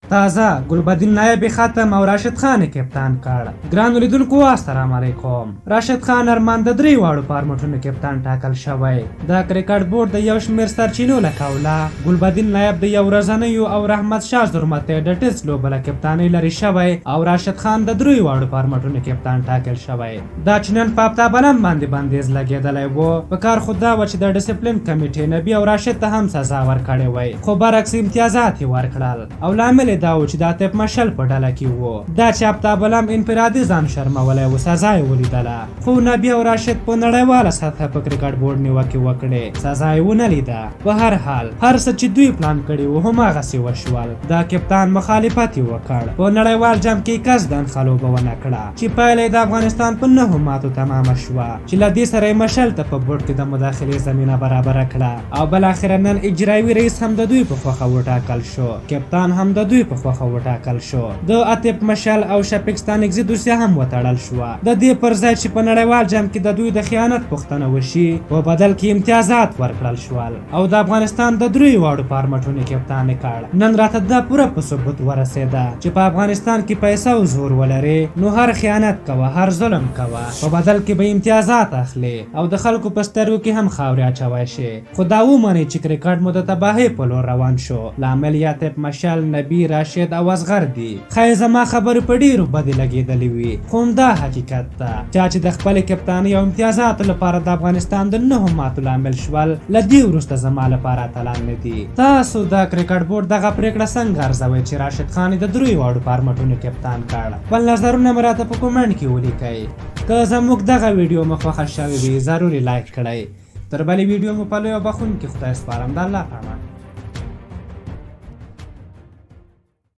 تازه ګلبدین نایب ختم او راشد خان یې کپتان کړ. ګرانو لیدونکو السلام علیکم. راشد خان ارمان د درې واړو فارمټونو کپتان ټاکل شوی. د کرکټ بورډ د یو شمېر سرچینو له قوله ګلبدین نایب د یو ورځنیو او رحمت شاه زرمتی د ټیسټ لوبو له کپتانۍ لرې شوی او راشد خان د درې واړو فارمټونو کپتان ټاکل شوی. دا چې نن په افتاب علم باندې بندیز لګېدلی و، په کار خو دا وه چې د ډسپلین کمېټې نبي او راشد ته هم سزا ورکړې وای، خو برعکس امتیازات یې ورکړل او لامل یې دا و چې د عاطف مشعل په ډله کې و. دا چې افتاب علم انفرادي ځان شرمولی و، سزا یې ولیدله، خو نبي او راشد په نړیواله سطحه په کرکټ بورډ نیوکې وکړې، سزا یې ونه لیده. په هر حال، هر څه چې دوی پلان کړي وو، هماغسې وشول. د کپتان مخالفت یې وکړ، په نړیوال جام کې یې قصداً ښه لوبه ونه کړه. چې پایله یې د افغانستان په نهو ماتو تمامه شوه چې له دې سره یې مشعل ته په بورډ کې د مداخلې زمینه برابره کړه او بالاخره نن اجرایوي رئیس هم د دوی په خوښه وټاکل شو، کپتان هم د دوی په خوښه وټاکل شو، د عاطف مشعل او شفیق ستانکزي دوسیه هم وتړل شوه. د دې پر ځای چې په نړیوال جام کې د دوی د خیانت پوښتنه وشي، په بدل کې امتیازات ورکړل شول او د افغانستان د دریو واړو فارمټونو کپتان یې کړ. نن راته دا پوره په ثبوت ورسېده چې په افغانستان کې پیسه او زور ولرې نو هر خیانت کوه، هر ظلم کوه، په بدل کې به امتیازات اخلې او د خلکو په سترګو کې هم خاورې اچوی شې. خو دا ومنئ چې کرکټ مو د تباهۍ په لور روان شو. لامل یې عاطف مشعل، نبي، راشد او اصغر دي. ښایي زما خبرې په ډېرو بدې لګېدلې وي، خو همدا حقیقت ده. چا چې د خپلې کپتانۍ او امتیازاتو لپاره د افغانستان د نهو ماتو لامل شول، له دې وروسته زما لپاره اتلان نه دي. تاسو د کرکټ بورډ دغه پرېکړه څنګه ارزوئ چې راشد خان یې د دریو واړو فارمټونو کپتان کړ؟ خپل نظرونه مو راته په کومنټ کې ولیکئ. که زموږ دغه ویډیو مو خوښه شوې وي، ضرور یې لایک کړئ. تر بلې ویډیو مو په لوی او بخښونکي خدای سپارم. د الله په امان.